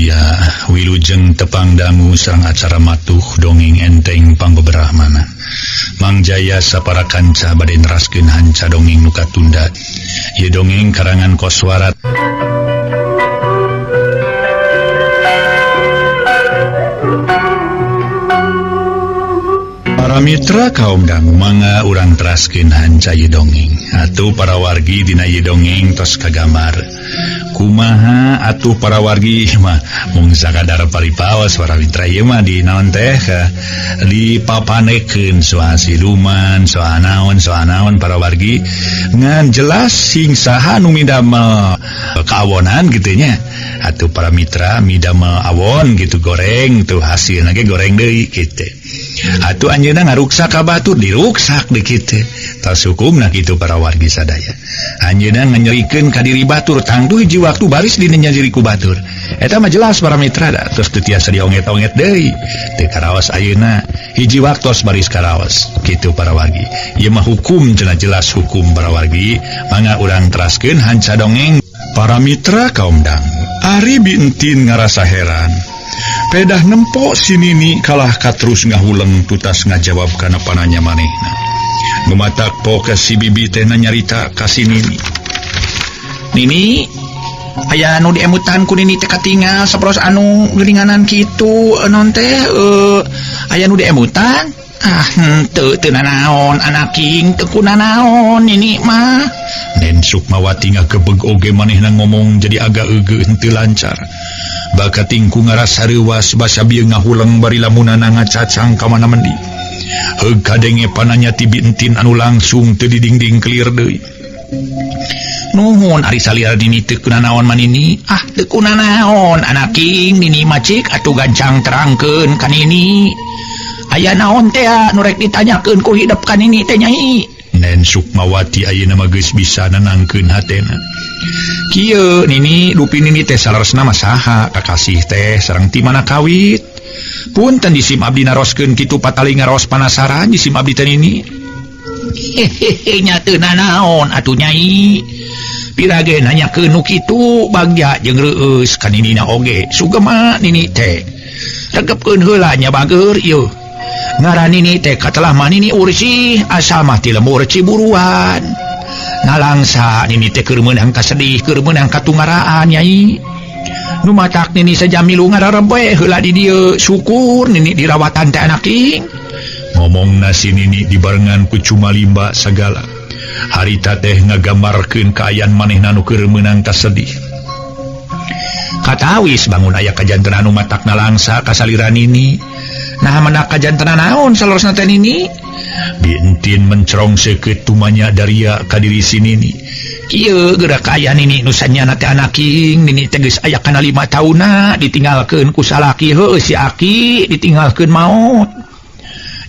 sadaya wilujeng tepang dangu sareng acara matuh dongeng enteng pangbeberahmana. Mang Jaya sapara kanca bade neraskeun hanca dongeng nu katunda. Ieu dongeng karangan Koswara. Para mitra kaum dangu mangga urang teraskeun hanca ieu dongeng. Atuh para wargi dina ieu dongeng tos kagambar. Kumaha atuh para wargi mah mung sakadar paripaos para mitra ieu mah di naon teh dipapanekeun soal siluman, soal naon para wargi ngan jelas sing saha nu midamel kaawonan kitu nya. Atuh para mitra midamel awon gitu goreng tuh hasilna ge goreng deui kitu. Atuh anjeunna ngaruksak ka batur diruksak deui kitu. Tas hukumna kitu para wargi sadaya. Anjeunna nganyerikeun ka diri batur tangtu hiji waktu baris dina nyeri ku batur. Eta mah jelas para mitra da terus teu tiasa dionget-onget deui. Teu karaos ayeuna hiji waktos baris karaos kitu para wargi. Ieu mah hukum cenah jelas hukum para wargi. Mangga urang teraskeun hanca dongeng para mitra kaum dangu. Ari Bintin ngarasa heran. Pedah nempo si Nini kalah katrus ngahuleng tutas ngajawab kana pananya manehna. Numatak poke si bibi teh nyarita ka si Nini. Nini, aya anu diemutan ku Nini teh katingal saperos anu geuninganan kitu non teh aya nu diemutan. Ah henteu teu nanaon anaking teu kunanaon Nini mah. Nen Sukmawati ngagebeg oge manehna ngomong jadi agak eugeut henteu lancar. Bakating ku ngarasa reuwas basa bieu ngahuleng bari lamunana ngacacang ka mana mendi. Heug kadenge pananya ti Bintin anu langsung teu didingding kelir deui. Nuhun ari salira Nini teu kunanaon mah Nini. Ah teu kunanaon anaking Nini mah cik atuh gancang terangkeun ka Nini. Aya naon teh nu rek ditanyakeun ku hidep ka Nini teh nyai. Nen Sukmawati ayeuna mah geus bisa nenangkeun hatena. Kieu Nini dupi Nini teh saleresna mah saha kakasih teh sareng ti mana kawit. Punten disim abdi naroskeun kitu patali ngaros panasaran disim abdi teh Nini. Hehehe nya teu nanaon atuh nyai. Pirage nanyakeun nu kitu bagja jeung reueus ka Nini na oge sugema Nini teh. Regepkeun heula nya bageur ieu. Ngaran Nini teh katelah mah Nini Ursih asal mah ti lembur Ciburuan. Nalangsa Nini teh keur meunang kasedih keur meunang katungaraan nyai. Nu matak Nini sajamilu ngararempe heula di dieu syukur Nini dirawatan teh anaking. Ngomongna si Nini dibarengan ku cumalimba sagala. Harita teh ngagambarkeun kaayaan manehna nu keur meunang kasedih. Katawis bangun aya kajantenan nu matak nalangsa kasalira Nini. Nah mana kajantenan naon saleresna teh Nini? Bintin mencerong seukeut tumanya daria ka diri si Nini. Kieu geura kaayaan Nini nu sanyana teh anaking Nini teh geus aya kana 5 taunna ditinggalkeun ku salaki heueuh si aki ditinggalkeun maot.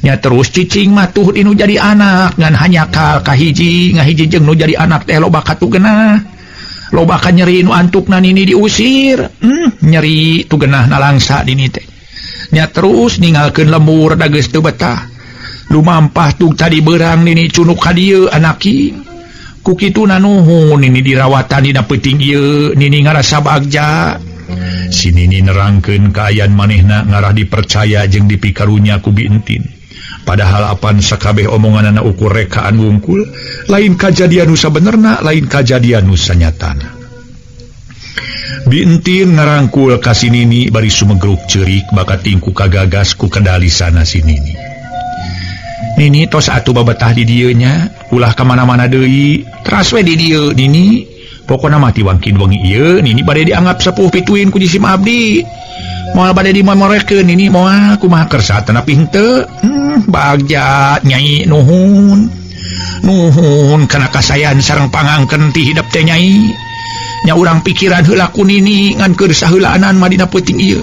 Nya terus cicing mah tuh dinu jadi anak ngan hanyakal ka hiji ngahiji jeung nu jadi anak teh loba katugenah. Loba ka nyeri nu antukna Nini diusir. Nyeri tugenah nalangsa Nini teh. Nya terus ninggalkeun lembur da geus teu betah. Lumampah tug tadi beurang Nini cunuk ka dieu anaking. Ku kituna nuhun Nini dirawatan dina peuting ieu Nini ngarasa bagja. Si Nini nerangkeun kaayaan manehna ngarah dipercaya jeung dipikarunya ku Bintin. Padahal apan sakabeh omonganana ukur rekaan wungkul, lain kajadian nu sabenerna, lain kajadian nu sanyatana. Bintin ngarangkul ka si Nini bari sumegruk ceurik bakating ku kagagas ku kedalisana si Nini. Nini tos atuh babetah di dieu nya, ulah ka mana-mana deui, teras we di dieu Nini. Pokona mah tiwangkin wengi ieu Nini bade dianggap sepuh pituin ku jisim abdi. Moal bade dimomorekeun Nini moal kumaha kersa tanapi henteu. Bagja nyai nuhun. Nuhun kana kasayan sareng pangangkeun ti hidep teh nyai. Nya urang pikiran heula ku Nini ngan keur saheulaanan mah dina peuting ieu.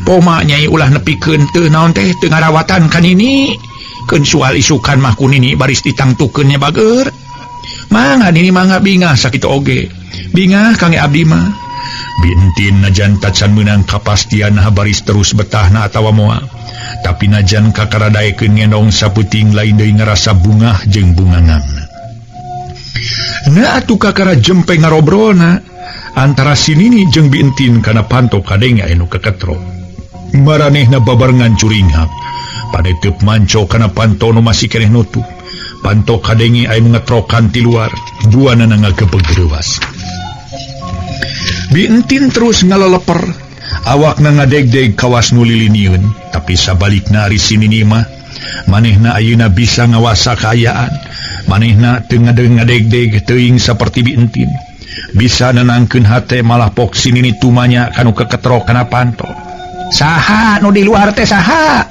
Poma nyai ulah nepikeun teu naon teh teu ngarawatan ka Nini. Keun sual isukan mah ku Nini baris ditangtukeun nya bageur. Mangga Nini mangga bingah sakitu oge. Bingah kange abdi mah. Bintin najan tacan meunang kapastian baris terus betahna atawa moal. Tapi najan kakaradaekeun ngendong saputing lain deui ngarasa bungah jeung bungangangna. Na atuh kakara jempe ngarobrolna. Antara si Nini jeung Bintin kana panto kadenge anu keketro. Maranehna babarengan curinghak. Paneteup manco kana panto nu masih keneh nutup. Panto kadenge anu ngetrokan ti luar, duanana ngagebeg reuas. Bintin terus ngaleleper, awakna ngadegdeg kawas nu lilinieun, tapi sabalikna ari si Nini mah manehna ayeuna bisa ngawasa kaayaan. Manehna teu ngadegdeg teuing saperti Bintin. Bisa nenangkeun hate malah pok si Nini tumanya kanu keketro kana panto. Saha nu di luar teh saha?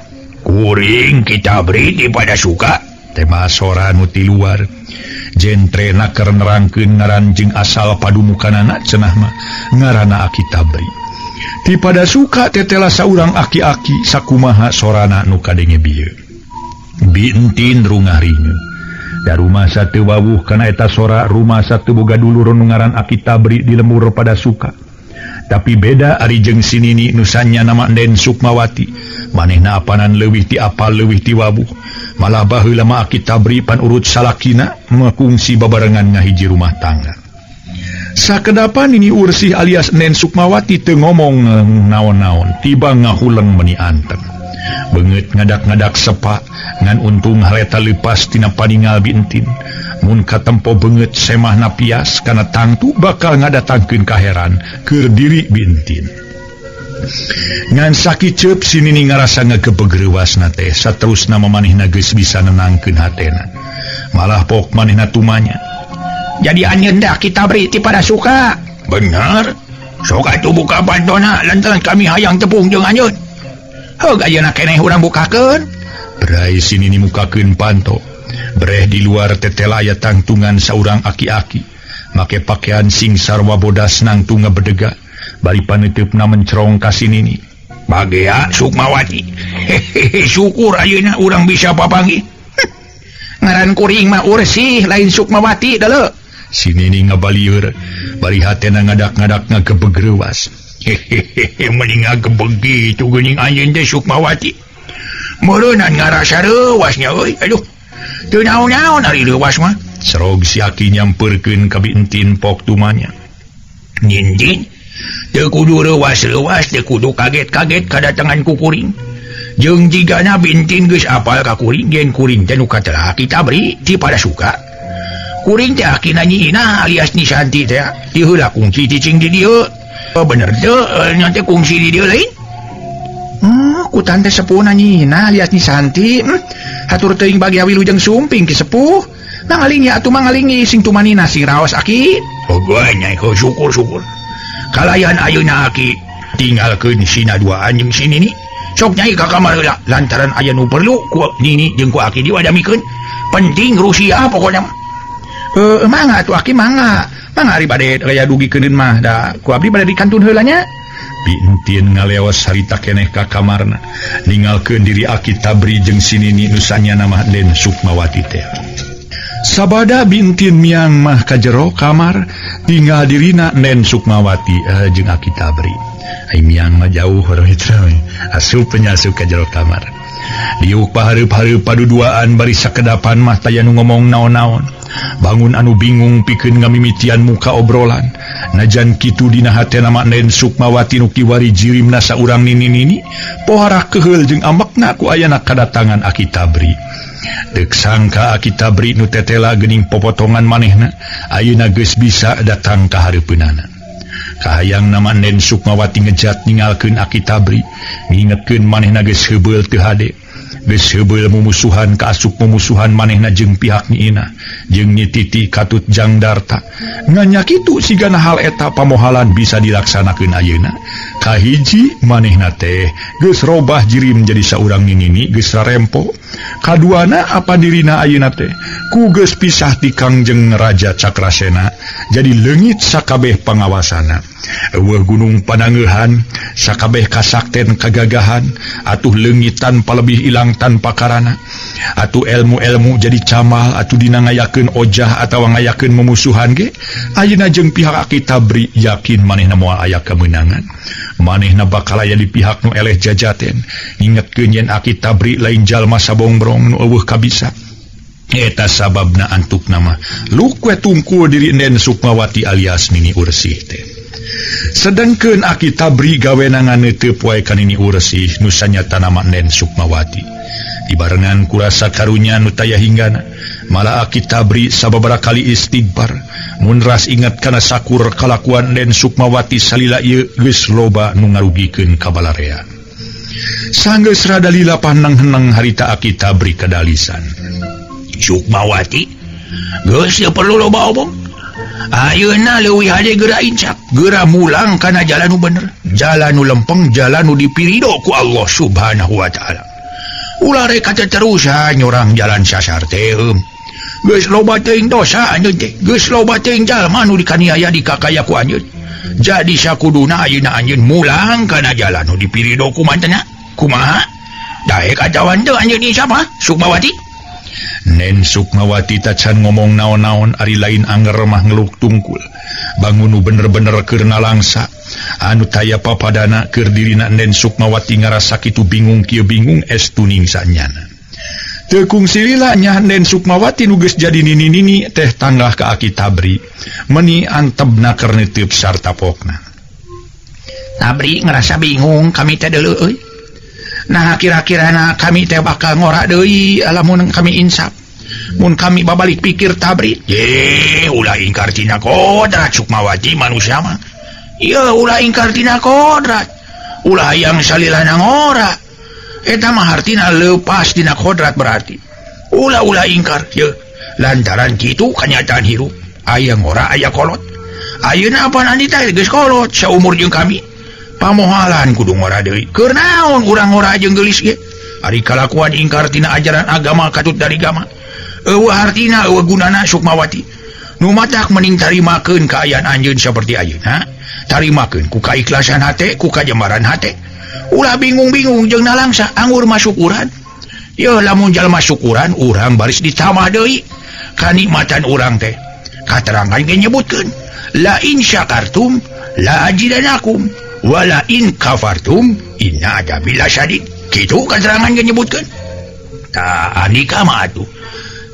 Kuring kita beri di pada suka. Tema sora nu ti luar. Jentre naker nerangkeun ngaran jeung asal padumukanana cenah mah ngaranna Aki Tabri. Ti pada suka tetela saurang aki-aki sakumaha sorana nu kadenge bieu. Bintin rungah ringe. Da rumah teu wawuh kana eta sora, rumah teu boga dulur nu ngaran Aki Tabri di lembur pada suka. Tapi beda ari jeung si Nini nu sanya nama Enden Sukmawati. Manehna apanan leuwih ti apal leuwih ti wabuh. Malah baheula mah Aki Tabri pan urut salakina ngakungsi babarengan ngahiji rumah tangga. Sakedapan Nini Ursih alias Enden Sukmawati teu ngomong naon-naon, tiba ngahuleng meni anteng. Beungeut ngadak-ngadak sepa ngan untung hareta leupas tina paningal Bintin. Mun katempo beungeut semahna pias kana tangtu bakal ngadatangkeun kaheran keur diri Bintin. Ngan sakiceup si Nini ngarasa ngagebeg reuasna teh saterusna mamanehna geus bisa nenangkeun hatena. Malah pok manehna tumanya. Jadi anjeun dah kita beri ti pada suka. Bener. Sok atuh buka pantona lantaran kami hayang tepung jeung anjeun. Heug ayeuna keneh urang bukakeun. Berai si Nini mukakeun panto. Breh di luar tetela aya tangtungan saurang aki-aki. Make pakaian sing sarwa bodas nangtung ngabedega. Bari paneuteup-na mencerong ka si Nini. Bagea Sukmawati. Hehehe, syukur ayeuna urang bisa papanggih. Ngaran kuring mah Ursih lain Sukmawati deuleu. Si Nini ngabalieur, bari hatena ngadak-ngadak ngagebeg reuas. Hehehe, mending ngagebeg kitu geuning anjeun teh Sukmawati. Meureunan ngarasa reuas nya euy. Aduh. Teu naon-naon ari reuas mah. Serog si aki nyampeurkeun ka Bintin pok tumanya. Nintin, teu kudu reuas-reuas, teu kudu kaget-kaget kadatangan ku kuring. Jeung jigana Bintin geus apal ka kuring, yen kuring teh nu katelah Aki Tabri ti pada suka. Kuring teh akina Nyi Ina alias Nyi Santi teh ti heula kungsi cicing di dieu. Bener teu nya teh kungsi di dieu lain? Ku tante sepuhna Nyi Ina alias Nyi Santi. Hatur teuing bagi wilujeng sumping ki sepuh. Mangalingi atuh mangalingi sing tumanina sing raos aki. Eueuh nya syukur-syukur. Kalayan ayeuna aki tinggalkeun sina duaan jeung si Nini. Sok nyai ka kamar heula lantaran aya nu perlu ku Nini jeung ku aki diwadamikeun. Penting Rusia pokona mah. Mangga atuh aki mangga. Mangga ari bade raya dugikeun mah da ku abdi bade dikantun heula nya. Bintin ngaleos harita keneh ka kamarna ninggalkeun diri Aki Tabri jeung si Nini nu sanyana mah Den Sukmawati teh. Sabada Bintin miang mah ka jero kamar tinggal dirina Nen Sukmawati jeung Aki Tabri. Ai miang mah jauh asup penyasup ka jero kamar. Diuk pahareup-hareup paduduaan bari sakedapan mah taya nu ngomong naon-naon. Bangun anu bingung pikeun ngamimitian muka obrolan. Najan kitu dina hatena mah Nen Sukmawati nu kiwari jirimna saurang nini-nini pohara keheul jeung ambekna ku ayana kadatangan Aki Tabri. Deuk sangka Aki Tabri nu tetela geuning popotongan manehna ayeuna geus bisa datang ka hareupeunana. Kahayang nama Nen Sukmawati ngejat ninggalkeun Aki Tabri, ngingetkeun manehna geus heubeul teu hade. Geus heubeul mumusuhan ka asup mumusuhan manehna jeung pihak Nyi Ina jeung Nyi Titi katut Jang Darta. Nganya kitu sigana hal eta pamohalan bisa dilaksanakeun ayeuna. Kahiji manehna teh geus robah jirim jadi saurang nini geus rarempo. Kaduana apa dirina ayeuna teh ku geus pisah ti Kangjeng Raja Cakrasena jadi leungit sakabeh pangawasana. Eueuh gunung panangeuhan sakabeh kasakten kagagahan atuh leungit tanpa lebih ilang tanpa karana. Atuh elmu-elmu jadi camal atuh dina ngayakeun ojah atawa ngayakeun memusuhan ge ayeuna jeung pihak Aki Tabri yakin manehna moal aya kemenangan. Manehna bakal aya di pihak nu eleh jajaten. Ngingetkeun yen Aki Tabri lain jalma sabongbrong nu eueuh kabisa. Eta sababna antukna mah luk we tungkul diri Nen Sukmawati alias Nini Ursih teh. Sedengkeun Aki Tabri gawenangan teu poe ka Nini Ursih nu sanyatana mah Nen Sukmawati. Dibarengan kurasa karunya nu taya hinggana, malah Aki Tabri sababaraha kali istighfar mun ras ingat kana sakur kalakuan Nen Sukmawati salila ieu geus loba nu ngarugikeun ka balarea. Sanggeus rada lila paneng-heneng harita Aki Tabri kadalisan. Sukmawati geus teu perlu loba omong. Ayeuna leuwih hade geura incap, geura mulang kana jalan nu bener, jalan nu lempeng, jalan nu dipirido ku Allah Subhanahu wa taala. Ulah rek kateterusan nyorang jalan sasar teh. Geus loba teuing dosa anjeun teh, geus loba teuing jalma nu dikaniaya dikakaya ku anjeun. Jadi sakuduna ayeuna anjeun mulang kana jalan nu dipirido ku mantena. Kumaha? Daek atawa teu anjeun insap ha, Sukmawati? Nen Sukmawati tacan ngomong naon-naon ari lain anger mah ngeluk tungkul. Bangun nu bener-bener keur nalangsa. Anu taya papadana keur dirina Nen Sukmawati ngarasa kitu bingung kieu bingung estu ningsanyana. Teu kungsi lila nya Nen Sukmawati nu geus jadi nini-nini teh tanggah ka Aki Tabri. Meuni antebna keur neuteup sarta pokna. Tabri ngerasa bingung kami teh deuleu euy. Nah kira-kira na kami teh bakal ngora deui lamun kami insaf. Mun kami babalik pikir Tabri. Ye, ulah ingkar tina kodrat Sukmawati manusia mah. Ye, ulah ingkar tina kodrat. Ulah yang salilana ngora. Eta mah hartina leupas tina kodrat berarti. Ulah-ulah ingkar. Ye, lantaran kitu kanyataan hirup. Aya ngora aya kolot. Ayeuna apa nanti teh geus kolot saumur jeung kami. Pamohalan kudu ngora deui. Keur naon urang ngora jeung geulis ge? Ari kalakuan ingkar tina ajaran agama katut dari gama. Eueuh hartina eueuh gunana Sukmawati. Nu matak mending tarimakeun kaayaan anjeun saperti ayeuna. Tarimakeun ku kaikhlasan hate, ku kajembaran hate. Ulah bingung-bingung jeung nalangsa anggur masukuran. Yeuh lamun jalma syukuran urang baris ditambah deui kanikmatan urang teh. Katerangan ge nyebutkeun, la in syakartum la ajidanakum wala in kafartum inna adzabi lasyadid. Kitu katerangan ge nyebutkeun. Tah andika mah atuh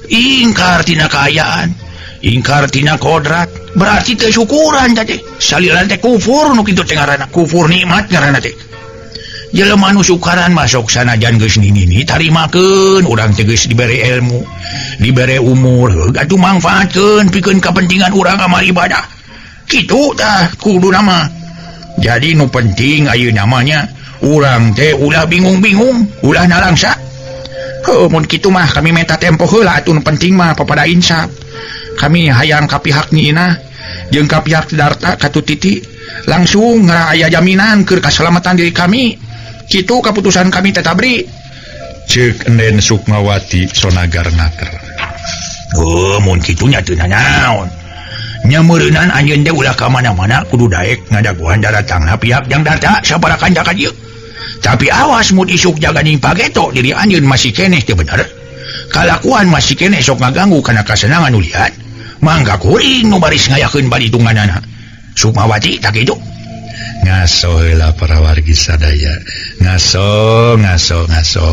ingkar tina kaayaan, ingkar tina kodrat, berarti teu syukuran teh. Salila teh kufur nu kitu teh ngaranna, kufur nikmat ngaranna teh. Jelema nu syukaran masuk sanajan geus nini tarimakeun urang teh geus dibere ilmu, dibere umur, heuh atuh mangfaatkeun pikeun kapentingan urang amal ibadah. Kitu tah kuduna mah. Jadi nu penting ayeuna mah nya urang teh ulah bingung-bingung, ulah nalangsa. Heuh mun kitu mah kami menta tempo heula atuh nu penting mah papada insaf. Kami hayang ka pihak Nyi Inah jeung ka pihak Darta katut Titi langsung aya jaminan keur kasalamatan diri kami. Kitu kaputusan kami teh Tabri. Ceuk Nen Sukmawati sonagar naker. Heuh mun kitu nya teu nanaon. Nya meureunan anjeun teh ulah ka mana-mana kudu daek ngadaguan daratangna pihak jang Darta sabaraha kanca ka dieu. Tapi awas mun isuk jaganing pageto diri anjeun masih keneh teu bener. Kalakuan masih keneh sok ngaganggu kana kasenangan nu liat. Mangga kuring nu baris ngayakeun balitunganana. Sukmawati tak kitu. Ngaso heula para wargi sadaya. Ngaso ngaso ngaso.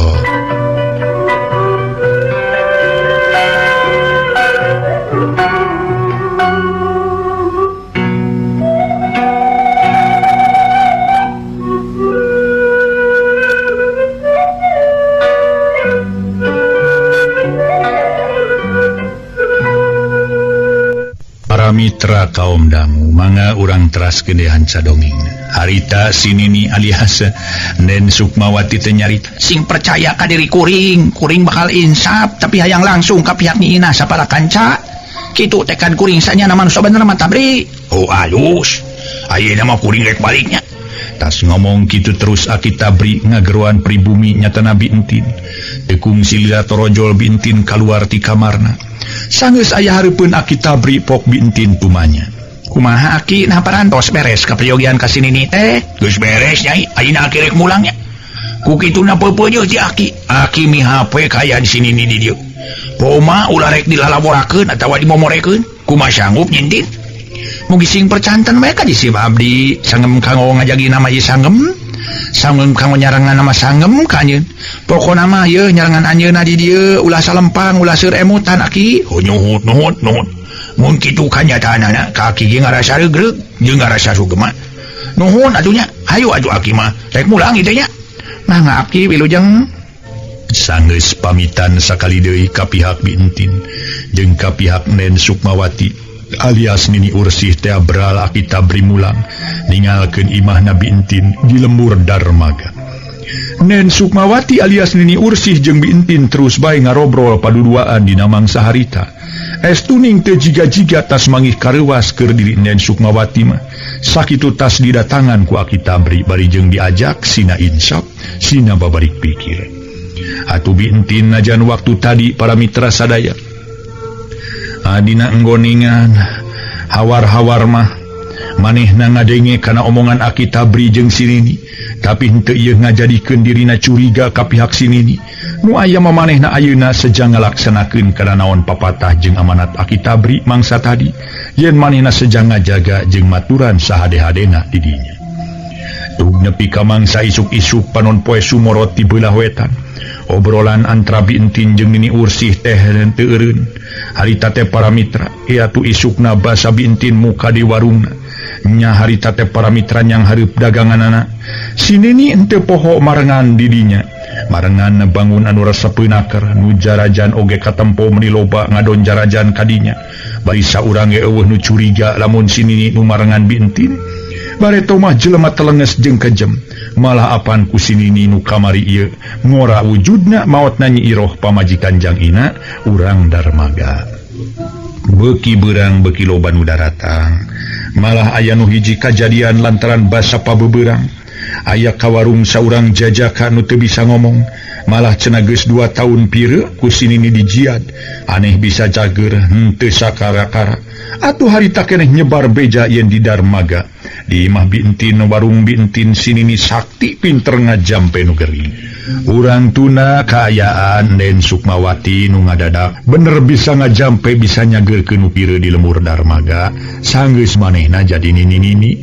Mitra kaum dangu mangga urang teras gedehan cadongeng. Harita sinini alias Nen Sukmawati teh nyarita sing percaya ka diri kuring, kuring bakal insaf tapi hayang langsung ka pihak Nyi Inah sapara kanca. Kitu tekan kuring sanyana manusia bener mah Tabri. Oh alus. Ayeuna mah kuring rek baliknya. Tas ngomong kitu terus Aki Tabri ngageroan pribumi nyatana Bintin. Teu kungsi lila torojol Bintin kaluar ti kamarna. Sanggeus aya hareupeun Aki Tabri pok Bintin tumanya. Kumaha Aki nah parantos beres kaperyogian ka sinini teh? Geus beres nyai, ayeuna Aki rek mulangnya. Ku kituna peupeujeuh ti Aki. Aki mihape kaayaan sinini di dieu. Poma ulah rek dilalaborakeun atawa dimomorekeun. Kumaha sanggup nyintin? Mugi sing percanten bae ka di si abdi sangem kanggo ngajagi nama ieu sangem. Sangem kanggo nyarangan nama sangem ka anjeun. Pokona mah ieu nyarangan anjeunna di dieu ulah salempang ulah seur emutan Aki. Oh nyuhut nuhut nuhut. Mun kitu kanyataanana ka aki ge ngarasa regreg jeung ngarasa sugema. Nuhun atuh nya. Hayu atuh aki mah rek mulang ieu teh nya. Mangga aki wilujeng. Sanggeus pamitan sakali deui ka pihak Bi Entin jeung ka pihak Nen Sukmawati alias Nini Ursih teh bral Aki Tabri mulang ningalkeun imahna Bi Entin di lembur Darmaga. Nen Sukmawati alias Nini Ursih jeung Bi Entin terus bae ngarobrol paduduaan dina mangsa harita. Estuning teu jiga-jiga tas mangih kareuwas keur diri Nen Sukmawati mah. Sakitu tas didatangan ku Aki Tabri bari jeung diajak sina insaf, sina babarik pikir. Atuh Bi Entin najan waktu tadi para mitra sadaya. Adina enggoningan hawar-hawar mah manehna ngadenge kana omongan Aki Tabri jeung si Nini, tapi henteu ieu ngajadikeun dirina curiga ka pihak si Nini. Nu aya mah manehna ayeuna sejang ngalaksanakeun kana naon papatah jeung amanat Aki Tabri mangsa tadi, yen manehna sejang ngajaga jeung maturan sahade-hadena di dinya. Tug nepi ka mangsa isuk-isuk panon poe sumorot di beulah wetan. Obrolan antara Bi Entin jeung Nini Ursih teh henteu eureun. Harita teh para mitra, ieu atuh isukna basa Bi Entin muka di warungna. Nya harita teh para mitra nyang hareup daganganana. Si Nini henteu poho marengan di dinya. Marengan bangun anu resepeun aker, nu jarajan oge katempo meuni loba ngadon jarajan ka dinya. Bari saurang ge eueuh nu curiga lamun si Nini nu marengan Bi Entin. Bareto mah jelema telenges jeung kejem. Malah apan ku si Nini nu kamari ieu ngora wujudna maotna Nyi Iroh pamajikan Jang Ina urang Darmaga. Beuki beurang beuki loba nu daratang. Malah aya nu hiji kajadian lantaran basa pabeberang. Aya ka warung saurang jajaka nu teu bisa ngomong. Malah cenah geus 2 tahun pireuk ku si Nini dijiad. Aneh bisa cager henteu sakara-kara. Atuh harita keneh nyebar beja yen di Darmaga. Di imah Bi Entin warung Bi Entin si Nini sakti pinter ngajampe nu gering. Urang tuna kaayaan Den Sukmawati nu ngadadak bener bisa ngajampe bisa nyageurkeun nu pireuk di lembur Darmaga. Sanggeus manehna jadi nini-nini.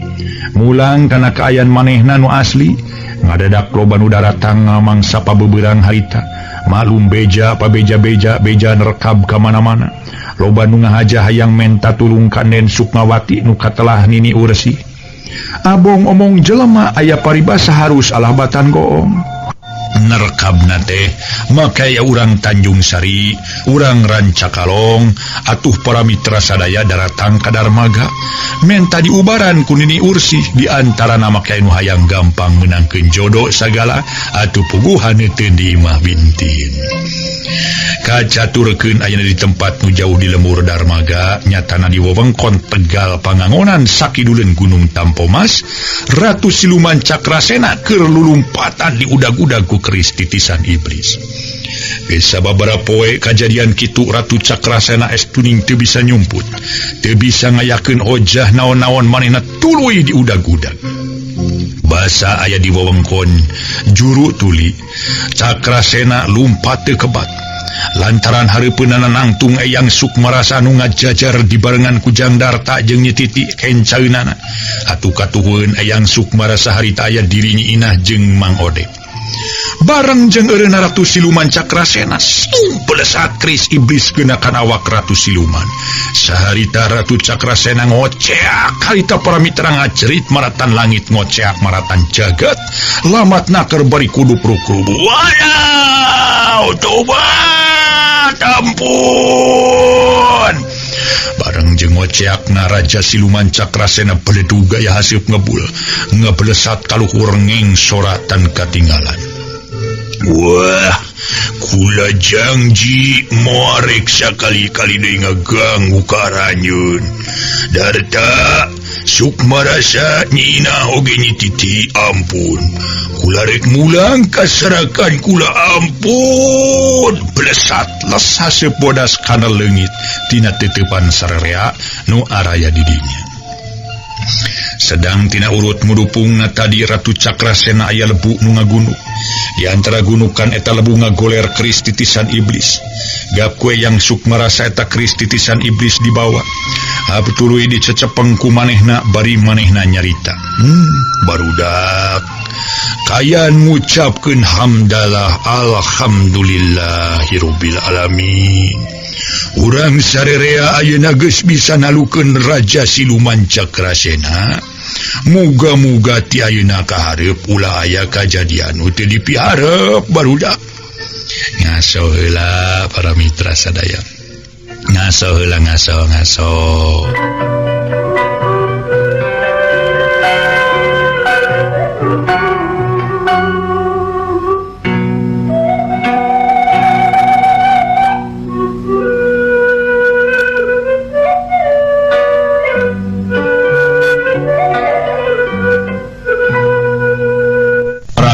Mulang kana kaayaan manehna nu asli. Ngadadak loba nu daratang mangsa pabeberang harita. Malum beja pabeja-beja beja nerekab ka mana-mana. Loba nu ngahaja hayang menta tulung ka Den Sukmawati nu katelah Nini Ursih. Abong omong jelema aya paribasa harus alah batan goong. Nerekabna teh make urang Tanjung Sari, urang Rancakalong, atuh para mitra sadaya daratang ka Darmaga. Menta diubaran ku Nini Ursih di antarana make nu hayang gampang meunangkeun jodoh sagala atuh puguhan teu di imah Bintin. Kacaturkeun ayeuna di tempat nu jauh di lembur Darmaga, nyatana di wewengkon Tegal Pangangonan sakiduleun Gunung Tampomas, Ratu Siluman Cakrasena keur lulumpatan di udag-udag ku keris titisan iblis. Geus sababaraha poe kajadian kitu Ratu Cakrasena estuning teu bisa nyumput, teu bisa ngayakeun hojah naon-naon manehna tuluy di udag-udag. Basa aya di wewengkon juru tuli, Cakrasena lumpat teu kebat. Lantaran hareupeunana nangtung Eyang Sukmarasa nu ngajajar dibarengan ku Jang Darta jeung Nyi Titi kencaeunana. Atuh katuhun Eyang Sukmarasa harita aya diri Nyi Inah jeung Mang Odep. Bareng jeung eureunna Ratu Siluman Cakrasena sumpelesat keris iblis keunakan awak Ratu Siluman. Saharita Ratu Cakrasena ngoceak harita para mitra ngacerit maratan langit ngoceak maratan jagat lamatna keur bari kudu prukrubu. Wadaw tobat ampun. Bareng jeung ngoceakna Raja Siluman Cakrasena beledug gaya haseup ngebul ngebelesat kaluhur ngeng soratan katinggalan. Wah, kula janji moarek sakali-kali deui ngaganggu ka aranjeun. Darta Sukmarasa Nyi Inah oge Nyi Titi ampun. Kula rek mulang kasarakan kula ampun. Belesat les haseup bodas kana leungit tina teuteupan sararea nu araya di dinya. Sedang tina urut mudupungna tadi Ratu Cakrasena aya lebu nu ngagunuk. Di antara gunukan eta lebu ngagoler keris titisan iblis. Gap kue yang Sukmarasa eta keris titisan iblis dibawa. Tuluy dicecepeng ku manehna bari manehna nyarita. Barudak. Kayan ngucapkeun hamdalah alhamdulillahirabbil alamin. Urang sarerea ayeuna geus bisa nalukeun Raja Siluman Cakrasena. Muga-muga ti ayeuna ka hareup ulah aya kajadian nu teu dipiharep barudak. Ngaso heula para mitra sadaya. Ngaso heula ngaso ngaso.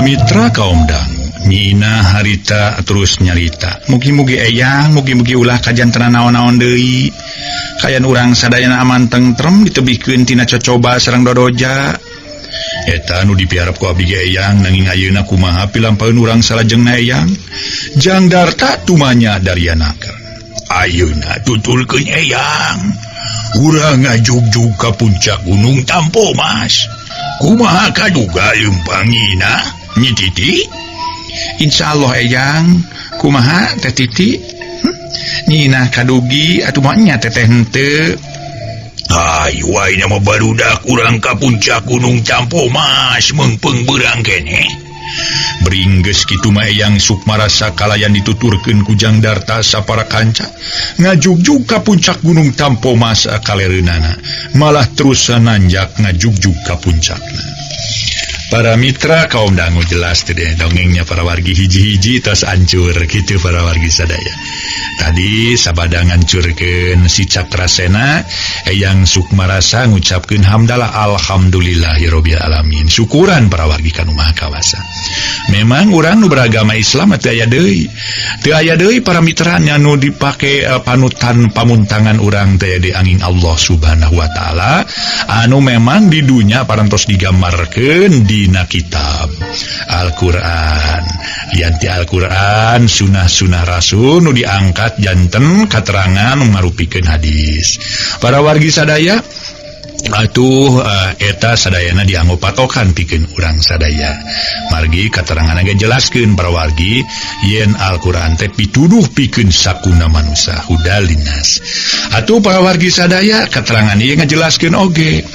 Mitra kaum dangu Nyina harita terus nyarita mugi-mugi eyang mugi-mugi ulah kajantena naon-naon deui kayan urang sadayana aman tentrem ditebihkeun tina cocoba sareng dodoja eta nu dipiharep ku abdi ge eyang nanging ayeuna kumaha pilampaeun urang salajengna eyang Jang Darta tumanya darianaka ayeuna tutulkeun eyang urang ngajugjug ka puncak gunung Tampo Mas kumaha kaduga leumpangina Nyi Titi? Insyaallah eyang kumaha Teh Titi? Nyina kadugi atuh mah nya teteh henteu. Hayu wae nya mah barudak urang ka puncak gunung Tampo Mas meungpeung beurang keneh. Bringgeus kitu mah eyang Sukmarasa kalayan dituturkeun ku Jang Darta sapara kanca ngajugjug ka puncak gunung Tampo Mas kalereunana malah terus nanjak ngajugjug ka puncakna. Para mitra kaum dangu jelas teh dongengnya para wargi hiji-hiji tos ancur kitu para wargi sadaya. Tadi sabada ngancurkeun si Cakrasena eyang Sukmarasa ngucapkeun hamdalah alhamdulillahirabbil alamin. Syukuran para wargi kanu maha kawasa. Memang urang nu beragama Islam teu aya deui. Teu aya deui para mitranya nu dipake panutan pamuntangan urang teh di angin Allah Subhanahu wa taala anu memang di dunya parantos digambarkeun dina kitab Al-Qur'an. Lianti Al-Qur'an sunah-sunah Rasul nu diangkat janten katerangan ngarupikeun hadis. Para wargi sadaya atuh eta sadayana dianggo patokan pikeun urang sadaya. Margi katerangan ge jelaskeun para wargi yen Al-Qur'an teh pituduh pikeun sakuna manusa hudalinas. Atuh para wargi sadaya katerangan ieu ngajelaskeun oge.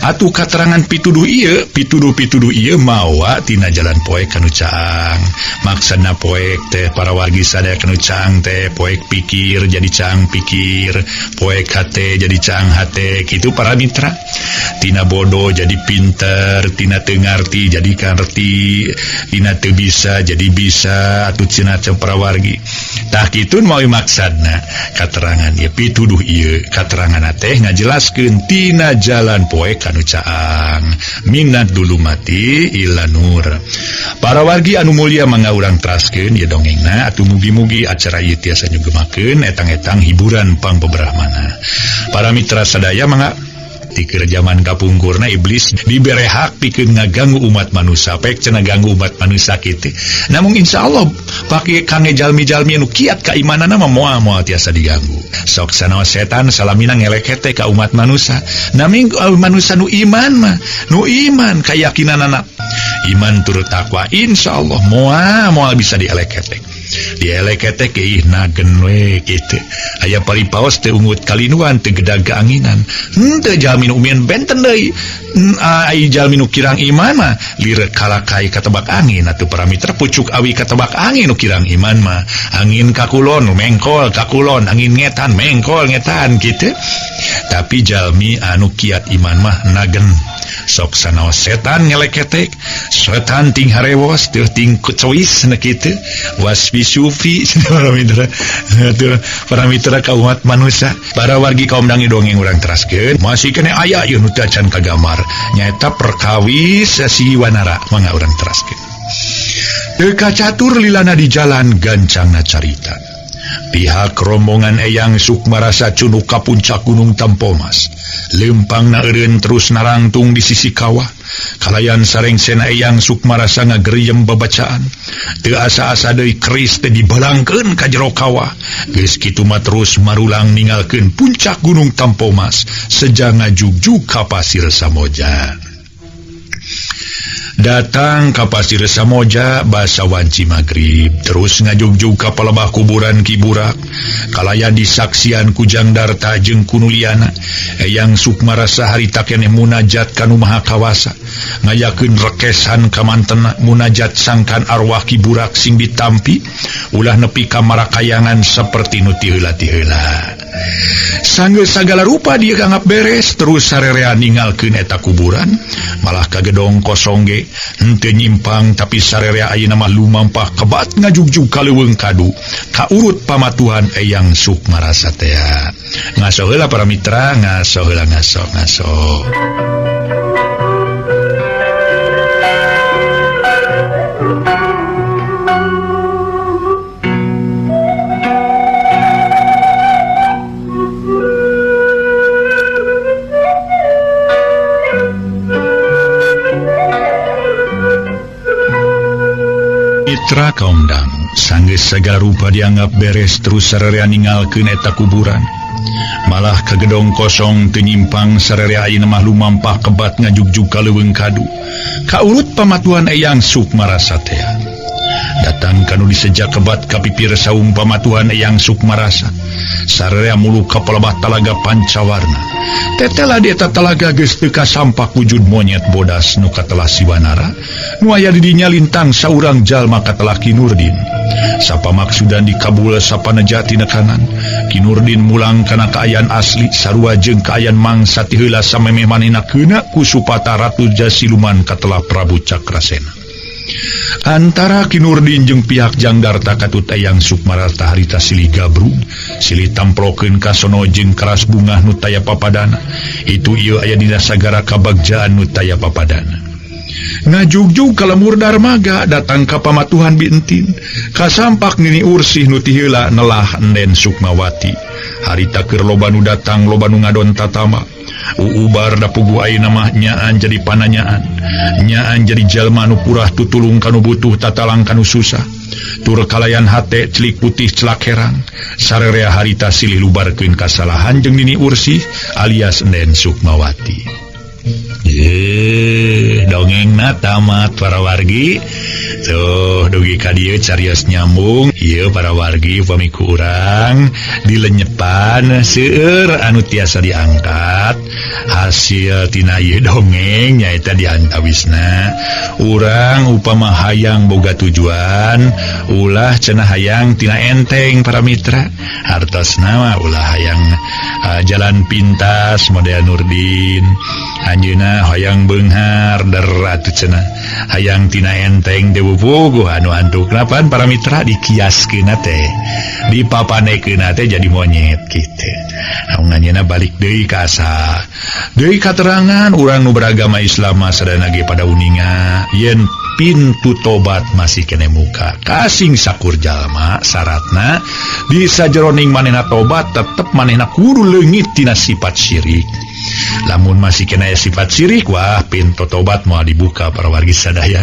Atuh katerangan pituduh ieu, pituduh-pituduh ieu mawa tina jalan poek kanu caang. Maksudna poek teh para wargi sadaya kanu caang teh poek pikir jadi caang pikir, poek hate jadi caang hate kitu para mitra. Tina bodoh jadi pinter, tina teu ngarti jadi ngarti, tina teu bisa jadi bisa, atuh cenah parawargi. Tah kitu mawi maksadna katerangan ieu pituduh ieu katerangan teh ngajelaskeun tina jalan poek kanu caang minat dulu mati ila nur. Para wargi anu mulia mangga urang teraskeun ieu dongengna atuh mugi-mugi acara ieu tiasa nyugemakeun etang-etang hiburan pangbeberahmana. Para mitra sadaya mangga tikeur zaman kapungkurna iblis dibere hak pikeun ngaganggu umat manusia pek cenah ganggu umat manusia kitu. Namun insyaallah pake kange jalmi-jalmi anu kiat kaimanana mah moal-moal tiasa diganggu. Sok sanaos setan salamina ngelekete ka umat manusia. Naming manusia nu iman mah, nu iman kayakinanana iman turut takwa insyaallah moal bisa dieleketek. Dieleketek ih nagen we kitu. Aya paripaos teu ungut kalinuan teu gedag keanginan. Henteu jalmi nu umien benten deui. Ai jalmi nu kirang iman mah lireuk kalakai katebak angin atuh para mitra pucuk awi katebak angin nu kirang iman mah. Angin ka kulon mengkol ka kulon, angin ngetan mengkol ngetan kitu. Tapi jalmi anu kiat iman mah nagen. Sok sanaos setan ngeleketek, setan ting harewos teu ting kecois na kitu. Wasbi sufi para mitra para mitra ka umat manusia para wargi kaum dangi dongeng urang teraskeun masih kene aya ieu nu teu acan kagambar nyaeta perkawis si Wanara mangga urang teraskeun. Teu kacatur lilana di jalan gancangna carita. Pihak rombongan Eyang Sukmarasa cunuk ka puncak gunung Tampomas. Lempangna eureun terus narangtung di sisi kawah. Kalayan sarengsena Eyang Sukmarasa ngageriem babacaan. Teu asa-asa deui keris teh dibalangkeun ka jero kawah. Geus kitu mah terus marulang ninggalkeun puncak gunung Tampomas seja ngajugjug ka pasir Samoja. Datang ka Pasir Samoja basa wanci magrib terus ngajugjug ka palebah kuburan Ki Burak kalayan disaksian ku Jang Darta jeung Kunuliana. Eyang Sukmarasa harita keneh munajat ka Nu Maha Kawasa ngayakeun rekesan ka mantena munajat sangkan arwah Ki Burak sing ditampi ulah nepi ka marakayangan saperti nu tiheula-tiheula. Sanggeus sagala rupa dia kanggap beres terus sarerea ninggalkeun eta kuburan malah ka gedong kosong ge henteu nyimpang tapi sarerea ayeuna mah lumampah kebat ngajugjug ka leuweung kadu kaurut pamatuhan Eyang Sukmarasa teh. Ngaso heula para mitra, ngaso heula ngaso ngaso. Mitra kaum dangu sanggeus sagala rupa dianggap beres terus sarerea ninggalkeun eta kuburan malah ka gedong kosong teu nyimpang sarerea ayeuna mah lumampah kebat ngajugjug ka leuweung kadu kaurut pamatuhan Eyang Sukmarasa teh. Datang kanu disejak kebat ka pipir saung pamatuhan Eyang Sukmarasa sarerea muluk ka palebah talaga Pancawarna. Tetela di eta talaga geus teu kasampak wujud monyet bodas nu katelah Siwanara nu aya di dinya lintang saurang jalma katelah Ki Nurdin. Sapa maksudan dikabul sapa nejati nekanan Ki Nurdin mulang kana kaayaan asli sarua jeung kaayaan mangsa ti heula samemeh manehna keuna ku Supata Ratu Jasiluman katelah Prabu Cakrasena. Antara Ki Nurdin jeung pihak Jang Darta katut Eyang Sukmarasa harita silih gabrug silih tamplokeun kasono jeung keras bungah nu taya papadana. Itu ieu aya dina sagara kabagjaan nu taya papadana. Ngajugjug ka lemur darmaga datang ka pamatuhan Bintin kasampak Nini Ursih nu ti heula nelah Enden Sukmawati. Harita keur loba nu datang loba nu ngadon tatama. Uubar da puguh ayeuna mah nyaan jadi pananyaan nyaan jadi jalma nu purah tutulung kanu butuh tatalang kanu susah tur kalayan hate celik putih celak herang sarerea harita silih lubarkeun kasalahan jeung Nini Ursih alias Enden Sukmawati. Dongengna tamat para wargi. Tuh dugi ka dieu carios nyambung ieu para wargi upami ku urang dilenyepan seueur anu tiasa diangkat hasil tina ieu dongeng nyaeta diantawisna urang upama hayang boga tujuan ulah cenah hayang tina enteng para mitra hartosna mah ulah hayang jalan pintas model Nurdin anjeunna hayang beunghar der atuh cenah hayang tina enteng deui puguh anu antukna pan para mitra dikiaskeunna teh dipapanekeunna teh jadi monyet kitu. Namun anjeunna balik deui ka asa deui katerangan urang nu beragama Islam mah sadayana ge pada uninga yen pintu tobat masih kene muka kasing sakur jalma syaratna di sajeroning manehna tobat tetep manehna kudu leungit tina sifat syirik. Lamun masih kena sifat syirik wah pintu tobat moal dibuka para wargi sadaya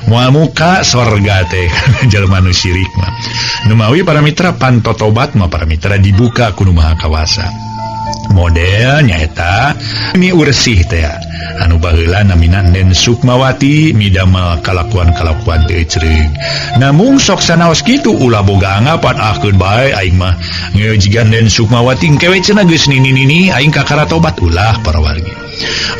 moal muka sorga teh jalma nu syirik mah. Numawi para mitra panto tobat mah para mitra dibuka ku Nu Maha Kawasa. Model nyaeta Ni Ursih teh anu baheula namina Enden Sukmawati midamel kalakuan-kalakuan teu ecereug. Namung sok sanaos kitu ulah boga anggapan ahkeun bae aing mah jiga Enden Sukmawati engke we cenah geus nini-nini aing kakara tobat ulah para wargi.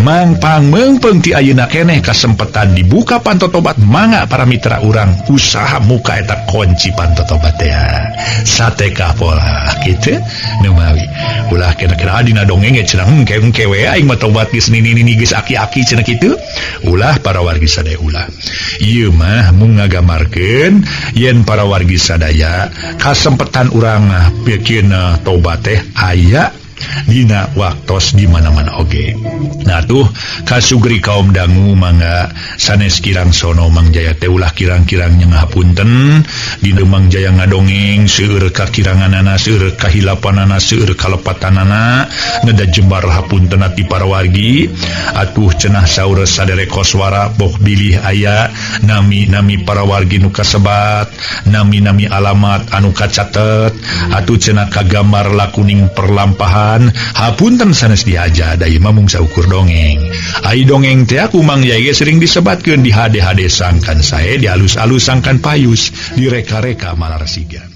Mangpang meungpeung ti ayeuna keneh kasempetan dibuka panto tobat mangga para mitra urang usaha muka eta kunci panto tobat teh. Sateka pola kitu numawi ulah kena-kena dina dongeng ge cenah engke we aing mah tobat geus nini-nini geus aki-aki cenah kitu ulah para wargi sadaya ulah. Ieu mah mung ngagamarkeun yen para wargi sadaya kasempetan urang bikin tobat teh aya dina waktos di mana-mana oge. Nah tuh kasugri kaum dangu mangga sanes kirang sono Mang Jaya teh ulah kirang-kirang nyengahapunten dina Mang Jaya ngadongeng seueur kakiranganana seueur kahilapanana seueur kalepatanana ngeda jembar hapunten ti para wargi atuh cenah saur sadere koswara boh bilih aya nami-nami para wargi nu kasebat nami-nami alamat anu kacatet atuh cenah kagambar lakuning perlampahan Hapunten sanes dihaja da ieu mah mung saukur dongeng. Ai dongeng teh ku Mang Yai ge sering disebatkeun di HD-HD sangkan sae, di alus-alus sangkan payus, direka-reka malarsiga.